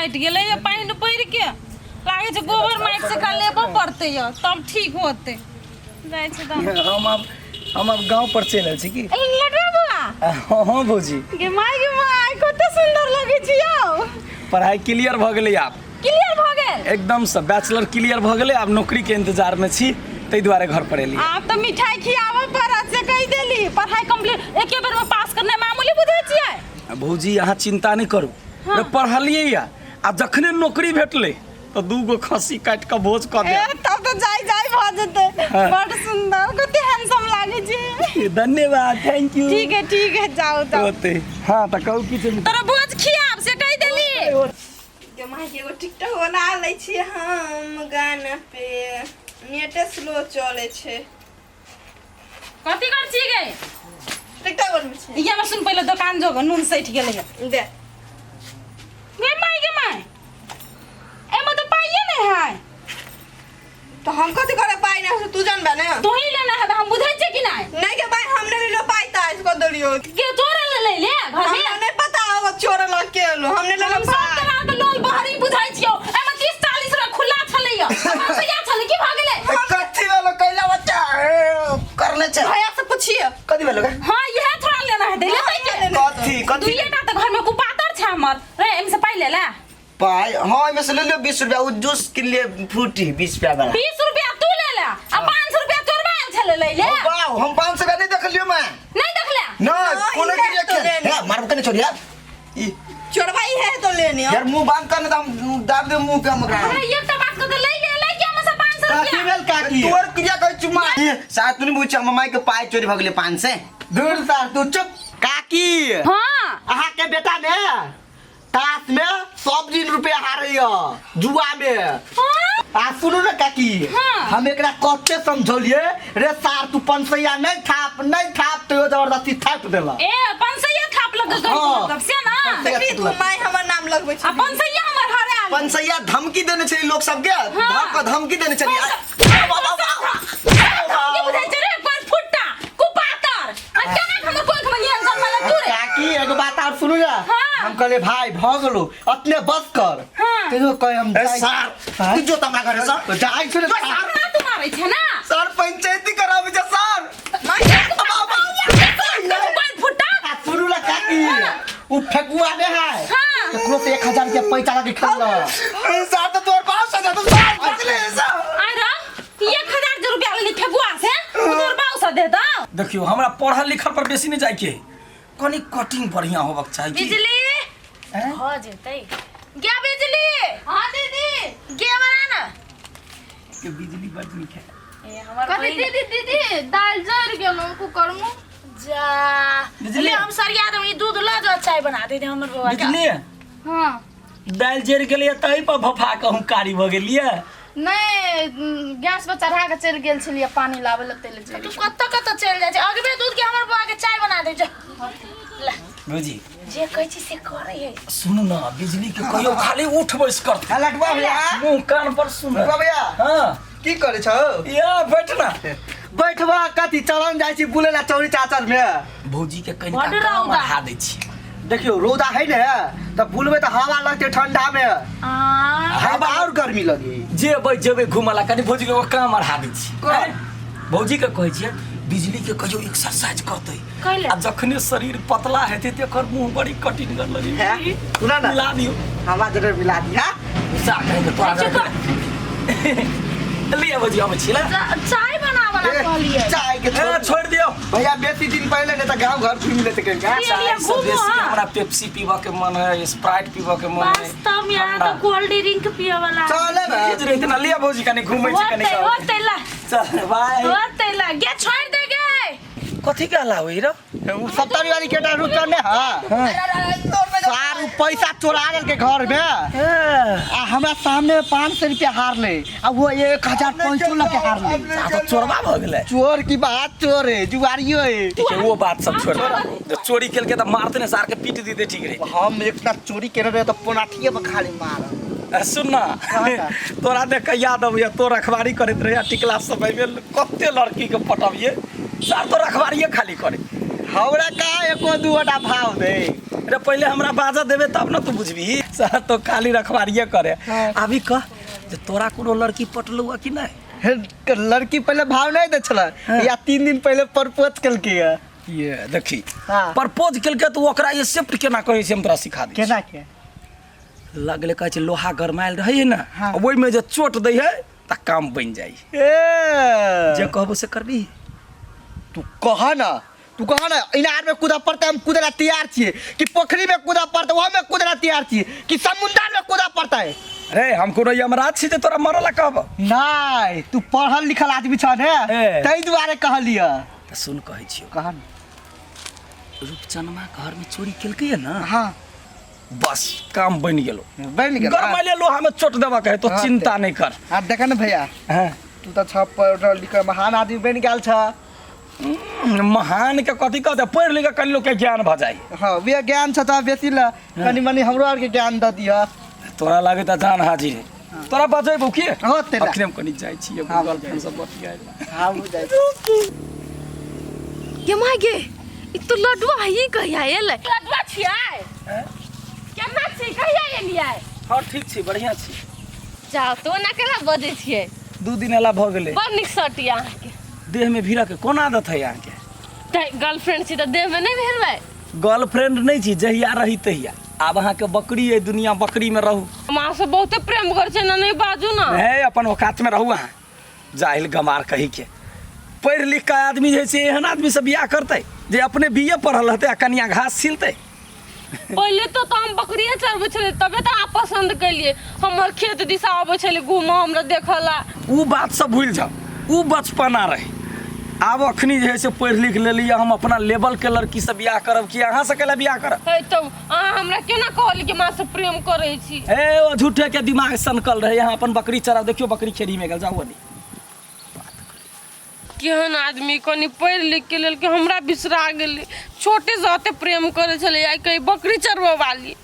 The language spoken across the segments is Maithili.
फाटि गेलै ये पानि पड़ि के लागै छै गोबर माटि से एकरा लेबऽ पड़तै ये तब ठीक होतै जाइ छै तऽ हम आब गाँव पर चलि आयल छी की। ए, लटवा बुआ। हाँ हाँ भौजी। गे माय, गे माय, कते सुंदर लगै छी यौ। पढ़ाई क्लियर भऽ गेलै आब। क्लियर भऽ गेल? एकदम से बैचलर क्लियर भऽ गेलै, आब नौकरी के इंतजार में छी, ताहि दुआरे घर पर एली। आब तऽ मिठाई खियाबऽ पड़त से कहि देली। पढ़ाई कंप्लीट एके बेर में पास करनाइ मामूली बुझै छियै? भौजी अहाँ चिंता नहि करू। रे पढ़लियै या आ जखने नौकरी भेटलै तऽ दू गो खस्सी काटि कऽ भोज कऽ ए देब। तब तऽ जाय जाय भऽ जेतै। हाँ। बड़ सुंदर, कते हैंडसम लागै छै। धन्यवाद, thank you. ठीक है ठीक है, जाओ जाओ। ओते हाँ तऽ कहू की छै? तोरा भोज खियाब से कहि देली। गे माय के एगो टिकटॉक बना लै छियै हम गाना पे, नेटे स्लो चलै छै। कथी कर छी गे? टिकटॉक बनबै छियै। ये में सुन, पहिले दोकान जो, नून सठि गेलै है। दे। गे माय, गे माय, एमे तऽ पाइए नहि है। तो हम कथी करे, पाई नहीं हो, तू जानबे ने। तू ही लेना है तऽ हम बुझै छियै कि नहि? नहीं के भाई, हम नहीं लेलो पाई ता इसको दलियो। के चोर ले ले ले घर में? हमरा नहीं पता होगा चोर लग के लो, हमने लेलो हम सब पाई। तरह के लोल बहरी बुझै छियौ। एमे 30 40 रुपया खुला छलैया, पाँच सौ छलै की भऽ गेलै? कथी भेलो कैला बच्चा ए, करने छै? भैया से पूछिए। कथी भेलो गे? हाँ, इहे थोड़ा लेना है, लेतै के? कथी कथी? दुइये टा तऽ घर में कुपातर छै हमर। रे, एमे से पाइ ले ले। पाई? हाँ, एमे से ले लियो 20 रुपया, उ जूस के लिए फ्रूटी 20 रुपया वाला। 20 रुपया तू ले ले आ 500 रुपया चोरबा आयल छलै लै ले। वाह, हम 500 रुपया नहीं देखलियो मैं। नहीं देखले? ना। हाँ, कोनो इहे के लिए तो लेने। हे मारब कने छोड़िया ई। चोरबाई है तो लेने। यार मुंह बंद कर, नहीं तो हम दाब दे मुंह के हम ओकरा। हमरा एकटा बात कह के लै ले, लै के हमसे 500 काकी रुपया। भेल काकी? तोर क्रिया कहै चुमा साथ तू नहीं पूछ, हम माई के पाई चोरी भ गेलै 5 से। दूर सार, तू चुप। काकी। हाँ। अहाँ के बेटा ने ताश में सब दिन रुपया हारैया जुआ में। हाँ? आ सुनू ने काकी। हाँ। हम एकरा कते समझौलिए रे सार, तू पंसैया नहीं थाप, नहीं थाप, तो जबरदस्ती थाप देला। ए, पंसैया थाप लग गई। हाँ। मतलब से ना। पंसैया। देखी तू माय हमर नाम लगबै आ छै। पंसैया हमर हरायल। पंसैया धमकी देने छै लोग सबके। हाँ। धक के धमकी देने छली। की बुझै छै रे कोई फुट्टा कुपातर आ केना हमर कोई हमर नियन जन्मल तू रे? काकी, एगो बात और सुनू ना। हाँ। हम कहले भाई भ गेलो, अपने बस कर। हाँ। तैयो कहे हम ए जाइ- सार, हाँ? तू जो त हमरा घरे सर। जाइ छै ने सार। अपना तू मारै छै ना। सर, पंचायती कराबे छै सर। कोई फुट्टा। आ सुनू ना काकी, उ फेकुआ ने है। हाँ। ककरो से 1000 रुपया पैसा लगे खेल। ए सर, तो तोर बाप से तो सर बचले सर। अरे 1000 रुपया लेली फेकुआ से, तोर बाऊ से दे दो। देखियौ, हमरा पढ़ल लिखल पर बेसी नहि जाइके है, कनि कटिंग बढ़िया होबक चाही की। बिजली हो जेतै गे बिजली। हाँ दीदी। गे बना ना। के बिजली बड नीक है। ए हमर कथी? बहिन। दीदी दीदी, दाल जर गेलो कुकर में। जा। बिजली। ले हम सरिया देब, ई दूध ल जो, चाय बना दे दे हमर बौआ के। बिजली। हाँ। दालि जरि गेलैए तहि पर भफा कऽ हम कारी भऽ गेलियै? नहीं, गैस पर चढ़ा के चलि गेल छलियै पानी लाबै लए, तेल तू कतऽ कतऽ चलि जाइ छै। अगबे दूध के हमर बौआ के चाय बना दे जो ले। भौजी। जे कहै छी से करै है। सुनू ना, बिजली के कहियो खाली उठ बैस करतै। हाँ, लटुआ भैया। मुँह कान पर सुन। लटुआ भैया। हाँ। की करै छौ? या बैठ ना। बैठबा कथी, चलन जाइ छी बुलै ला चौरी चाचर में। भौजी के कनिका बड्ड काम रौदा। बढ़ा दै छी। देखियौ रौदा है ने, तऽ बुलबै तऽ हवा लगतै ठंडा में। आ हवा और गर्मी लगी। जेबै जेबै घूमऽ ला, कनि भौजी के एगो काम बढ़ा दै छी। कोन? भौजी के कहै छियै, बिजली के कहियो एक्सरसाइज करतै। कैले? आ जखने शरीर पतला हेतै तऽ एकर मुँह बड़ी कठिन लगै। हैं? सुना ना। मिला दियौ। हवा जरूर मिला दी। हाँ। गुस्सा कहीं तोरा लिअ भौजी, अबै छी ला। चाय बनावला कहलियै। चाय के ए, छोड़। छोड़ि दियौ। भैया बेसी दिन पहिले नहीं तऽ गाँव घर घूमि लेते कहीं। लिअ, चाय लिअ, से घूमू, बेसी हाँ। हमरा पेप्सी पीबऽ के मन है, स्प्राइट पीबऽ के मन है। वास्तव में यहाँ ठंडा। तो कोल्ड ड्रिंक पिए वाला। चले बे। तेज रहते ना, लिअ भौजी, कनि घूमै छी कनि। होतै होतै ला। चल बाय। होतै ला गे, छोड़ दे गे। कथी के हल्ला होई रे? उ 70 वाली केटा रुकल ने। हाँ सार, उ पैसा चोरा के घर में आ हमरा सामने 500 रुपया हार ले आ वो 1000 पैसो लके हार ले। आ तो चोरबा भऽ गेलै। चोर की बात, चोर है, जुआरियो है। ठीक है, वो बात सब छोड़ दे। चोरी केलके तऽ मारते ने सार के, पीट दीते, ठीक रहे। हम एकटा चोरी केने रहे तऽ पोनाठिए में खाली मारब। ए, सुन ना। हाँ। तोरा देख के याद अबैया, तो रखवारी करैत रहे टिकला समय में, कते लड़की के पटबिए सार, तो रखवारिए खाली करे। हमरा का एको दू गोटा भाव दे। रे पहिले हमरा बाजऽ देबे तब न तू बुझबिही। सर तो खाली रखवारिये करे। हाँ। अभी कह जे तोरा कोनो लड़की पटलौ कि नहीं? हे, लड़की पहले भाव नहीं दे छला या 3 दिन पहले प्रपोज केलकै है। ये देखी, हाँ। प्रपोज केलकै तऽ ओकरा एक्सेप्ट केना कहै छै हम तोरा सिखा दै। केना के? लगले कहै छै लोहा गरमायल रहै है ने, हाँ। ओहिमे जे चोट दै है तऽ काम बनि जाइ। ए जे कहबो से करबी? तू कह ना, तू कह ना, इनार में कूदा पड़ता है हम कूदे ला तैयार छिए, कि पोखरी में कूदा पड़ता है वहाँ में कूदे ला तैयार छिए, कि समुद्र में कूदा पड़ता है। रे हम कोनो यमराज छी जे तोरा मरऽ ला कहब? नहीं, तू पढ़ल लिखल आदमी छ ने, ए। ताहि दुआरे कहलिय। तऽ सुन कहै छियौ। कह न। रूपचनमा घर में चोरी केलकै है ना? हाँ। बस काम बनि गेलो। बनि गेल। गरमाइले लोहा में चोट देबऽ के है तो हाँ, चिंता नहीं कर। आ देख न भैया, हाँ। तू तऽ छ पढ़ल लिखल महान आदमी बनि गेल छ। महान के कथी कहते, पढ़ि लिख के कनि लोक के ज्ञान भऽ जाइ। हाँ, वे ज्ञान छ तऽ बेसी ल कनि मनि हमरो आर के ज्ञान दऽ दिह। तोरा लागे तऽ जान हाजिर है। तोरा बजेबौ की? हाँ, तेला। अखने हम कनि जाइ छी एगो हाँ, गर्लफ्रेंड सब बतियाए ला। हाँ, बुझाइ छी। गे माय गे, ई तो लडुआ ही कहिया एलै? लडुआ छियै? केना छी, कहिया एलियै? हाँ ठीक छी, बढ़िया छी। जाओ तो ना केना बजै छियै? 2 दिन एला भऽ गेलै। बड़ नीक शर्ट यऽ अहाँके। देह में भीड़ा के कोन आदत है अहाँके? तऽ गर्लफ्रेंड छी तऽ देह में नहि भेलबै? गर्लफ्रेंड नहि छी, जहिया रही तहिया। आब अहाँके बकरी अइ, दुनिया बकरी में रहू। हम अहाँ से बहुते प्रेम करै छियै ना, नहि बाजू ना। हे अपन औकात में रहू अहाँ, जाहिल गमार कही के। पढ़ि लिख के आदमी जे छै एहन आदमी से बियाह करतै जे अपने बी ए पढ़ल रहतै आ कनिया घास छिलतै। पहिले तो हम बकरिए चरबै छलियै, तबे तऽ अहाँ पसन्द केलियै। हमर खेत दिशा अबै छलियै घूमऽ, हमरा देखऽ ला। उ बात सब भूलि जाउ, उ बचपना रहै। आब अखनी जे है से पढ़ि लिख लेलियै, हम अपना लेवल के लड़की से बियाह करब कि अहाँ से कैला बियाह करब? हे तब अहाँ हमरा केना कहली कि माँ से प्रेम करै छी? ए ओ झूठे के दिमाग सनकल रहै। अहाँ अपन बकरी चराउ, देखियौ बकरी खेड़ी में गेल, जाउ ओनी। केहन आदमी कनि पढ़ि लिख के लेलकै, हमरा बिसरा गेलै। छोटे से ओते प्रेम करै छलै, आइ कही बकरी चरबै वाली।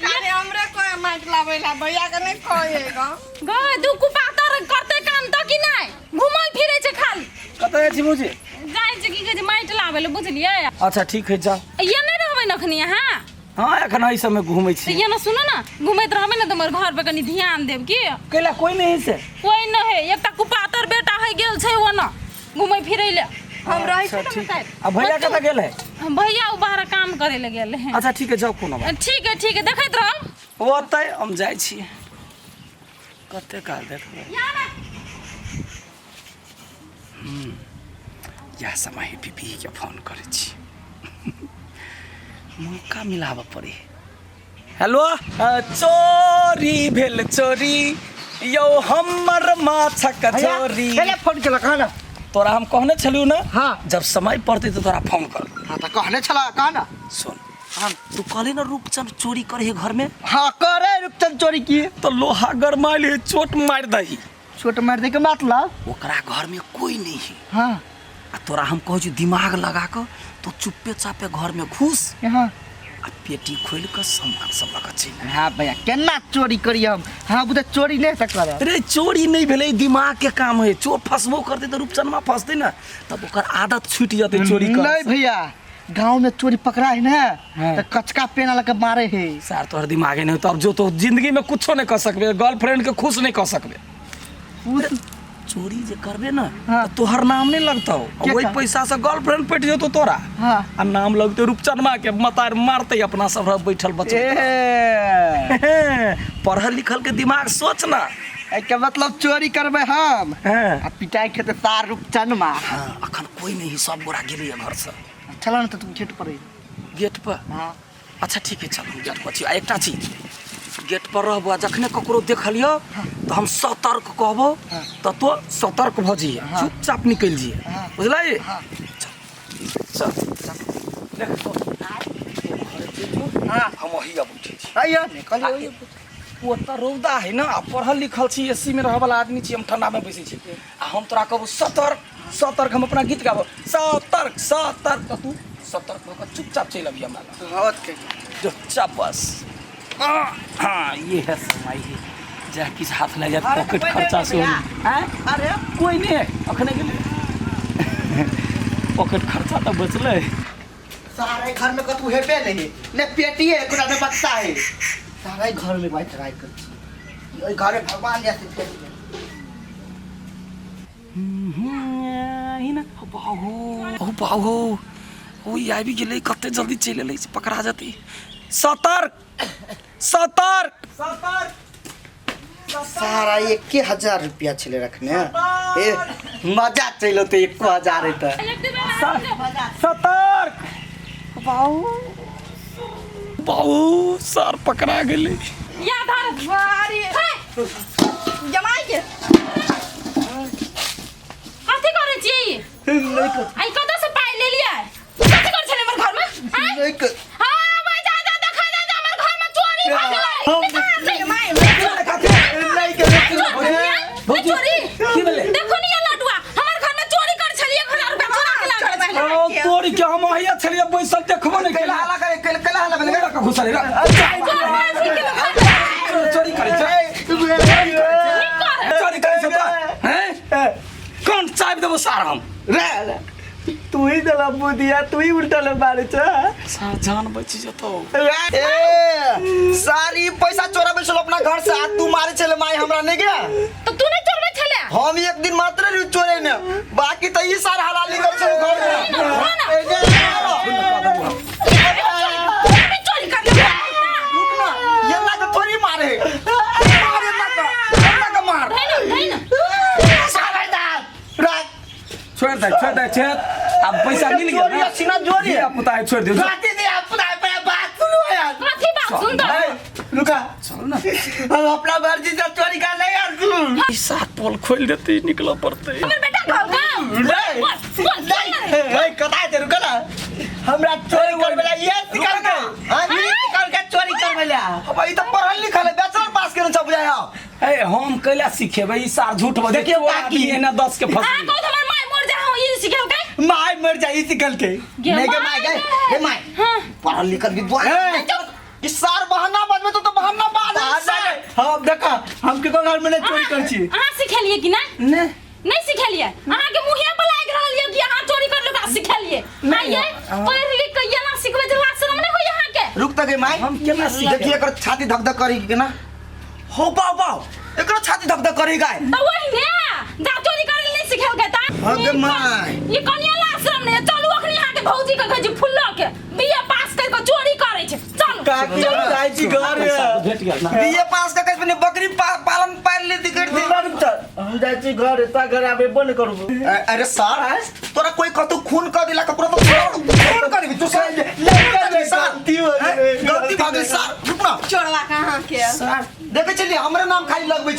अरे हमरे कोई माइक लाबै ला भैया के नहीं कहेगा। गए दू कुपातर करते काम तो कि नहीं, घुमल फिरै छै खाली। कतऽ जाइ छी भौजी? जाइ छै की कहै छै माटि लाबै लए, बुझलियै? अच्छा ठीक है, जाउ। ये नहीं रहबै ने अखनी अहाँ? हाँ एखन एहि सबमे घूमै छी। ये ना सुनो ना, घूमैत रहबै ने तऽ हमर घर पे कनि ध्यान देब की? कैला कोई नहीं है से? कोई नहीं है, एकटा कुपातर बेटा है गेल छै ओ ना घूमै फिरै ले। हम रहै अच्छा छी ठीक है। आ भैया कतऽ गेल है? भैया ओ बाहर काम करे ले गेल है। अच्छा ठीक है, जाउ कोनो बात। ठीक है ठीक है, देखैत रहब। ओतै हम जाइ छी। कते काल देखबै? इएह समय बीबी के फोन करै छी, मौका मिलाबऽ पड़े। हेलो, चोरी भेल चोरी यौ हमर माछक चोरी। पहले फोन केलक हँ ना? तोरा हम कहने छलियौ ना? हाँ। जब समय पड़तै तऽ तोरा फोन कर। हाँ तऽ कहने छला, कह ना। सुन, हाँ तू कहली ना रूपचंद चोरी करे है घर में? हाँ करे रूपचंद चोरी की। तो लोहा गरमाइल है, चोट मार दही। चोट मार दे के मतलब? ओकरा घर में कोई नहीं है। हाँ। आ तोरा हम कहै छी दिमाग लगा कऽ तो चुप्पे चापे घर में घुस। हाँ। आ पेटी खोलि कऽ सामान सब लऽ कऽ चलि आबि। हाँ भैया केना चोरी करी हम? हाँ बुझे चोरी नहीं तक करब। रे चोरी नहीं भेलै, दिमाग के काम है। चोर फंसबो करतै तऽ रूपचनमा फंसतै ना, तब ओकर आदत छूटि जेतै चोरी कर। नहीं भैया, गांव में चोरी पकड़ा है ना, हाँ। तो कचका पेना लगा मारे है। सार तोहर दिमागे नहीं, तब जो तो जिंदगी में कुछो नहीं कर सकबे, गर्लफ्रेंड के खुश नहीं कर सकबे। चोरी जे करबे ना, हाँ। तो तोहर नाम नहीं लगतौ, के वही का? पैसा से गर्लफ्रेंड पटि जेतौ तोरा। हाँ। आ नाम लगतै रूपचनमा के, मतार मारतै अपना सब रह बैठल बचल। ए पढ़ल लिखल के दिमाग सोच ना। एके मतलब चोरी करबे हम। हाँ। आ पिटाई खेते सार रूपचनमा। हाँ, अखन कोई नहीं, सब गोरा गेलैया घर से। चल ना तो तुम गेट पर ही। गेट पर? हाँ। अच्छा ठीक है, चल हम गेट पर छी। आ एकटा चीज, गेट पर रहबो आ जखने ककरो देखलियो तो हम सतर्क कहबो, तो तो सतर्क भऽ जइहे, चुपचाप निकलि जइहे, बुझलै? चल चल, देख तो हाँ। हम वही अब उठै छी। आइयो निकल। ओतऽ रौदा है ना, आ पढ़ल लिखल छी, एसी में रहऽ वाला आदमी छी, हम ठंडा में बैसै छी। आ हम तोरा कहबो सतर्क सतर्क, हम अपना गीत गाबो सतर्क सतर्क, तऽ तू सतर्क भऽ कऽ चुपचाप चलि अबिहे हमरा लग। बहुत के जो चुपचाप बस। हाँ ये है समय है, जा किछु हाथ लागि जायत अरे पॉकेट कोई खर्चा नहीं सेहो। भैया। आँय? अरे कोई नहीं है, अखने गेलै पॉकेट खर्चा तऽ बचलै। सारे घर में कतू हेबे नहीं, ने पेटी है कोनो ने बक्सा है। सारा घर में भाई ट्राई कर छी ओहि घरे भगवान जैसे चलि गेल। बाहो ओ बाहो ओ ई आबि गेलै कते जल्दी चलि एलै से पकड़ा जेतै सतर्क सतर्क सारा 1000 रुपया छलै रखने ए मजा चलि औतै 1000 हेतै। सतर्क बाबू बाबू सर पकड़ा गेलै या धर अरे जमाई के कथी करै छी आई कतऽ से पाइ लेलियै कथी करै छलै हमर घरमे आँय? नहि कर- हाँ भाई जा जा देखा जा जा हमर घरमे चोरी भऽ गेलै जमाई नहि कर- भौजी चोरी की भेलै देखो नी ये लडुआ हमर घरमे चोरी कर छलियै 1000 रुपया चोरा के लाबै छलियै ओ तोरी के हम अहिया छलियै बैसल देखबो नहि कैला हल्ला करे कैला कैला हल्ला भेलै केलियै घुसले चोर मार के घर चोरी करै छै चोरी करै छै तो हैं कोन चाबि देबो सार हम रे रे, तू ही देला बुधिया तू ही उल्टा ले मारे छ सार जान बचि जेतौ ए सारी पैसा चोराबै छल अपना घर से आ तू मारे छले माय हमरा नहीं गया तो तू नहीं चोरबै छले हम एक दिन मात्र रही चोरे ने बाकी तो ई सार हलाली कर छल घर में अभी चोरी कर ले रुक ना ये ना के थोड़ी मारे मारे ना का ना का मार धैन धैन सारा राख छोड़ दे छोड़ दे छोड़ अब पैसा मिल गया चोरी ना सीना जोरी धिया पुता है छोड़ दियो राती दे अपना अपना बात सुनो यार कथी बात सुन तो रुका चल ना हम अपना मर्जी से चोरी कर ले यार सुन ई सात पोल खोल देते निकल पड़ते हमर बेटा कहल का नहीं बोल बोल नहीं ए कता छै रुका ना हमरा चोरी करबे ला ये सिखल के हां ये सिखल के चोरी करबे ला अब ई तो पढ़ल लिखल है बैचलर पास केने छ बुझाय हम ए हम कैला सिखेबै ई सार झूठ बजे देखियौ काकी। एना 10 के हां फंसी कहू हमर माय मर जा हो ई सिखल के माय मर जाई सिखल के गे नहीं गे माय माय गे गे। गे माय हां पढ़ल लिखल विद्वान ए। ई सार बहाना बजबे तो बहाना बाज हम देखा हम केको घर में नहीं चोरी कर छी अहाँ सिखेलिए कि नहीं ने नहीं सिखेलिए अहाँ के मुंहे पर लाग रहल ये कि अहाँ चोरी कर लोग सिखेलिए आइए पढ़ लिख के ये ना सिखबे जे लाज शरम नहीं होई अहाँ के रुक त गे माय हम केना सिखेबै? देखिए एकर छाती धक धक करी कि ना हो बाव बाव एकर छाती धक धक करी गाय तो वही ने जा चोरी करे नहीं सिखेल के ता हाँ गे माय। ये कनिया लाज शरम नहीं चलू अखनी अहाँ के भौजी के कहै छी फुल्लो के बीए पास कर के चोरी करे छै चलू काकी हम जाइ छी घर पैसा भेट गेल ना बीए पास क के बकरी पालन पाल ले दिकट दे हम जाइ छी घर एता घर आबे बंद करू अरे सर तोरा कोई कतौ खून कर दिला ककरो तो खून कर दिबी तू सर नहीं, सर गलती हो गेलै। गलती भऽ गेलै सर रुक ना चोरवा कहाँ के सर देखै छलियै हमरे नाम खाली लगबै छै।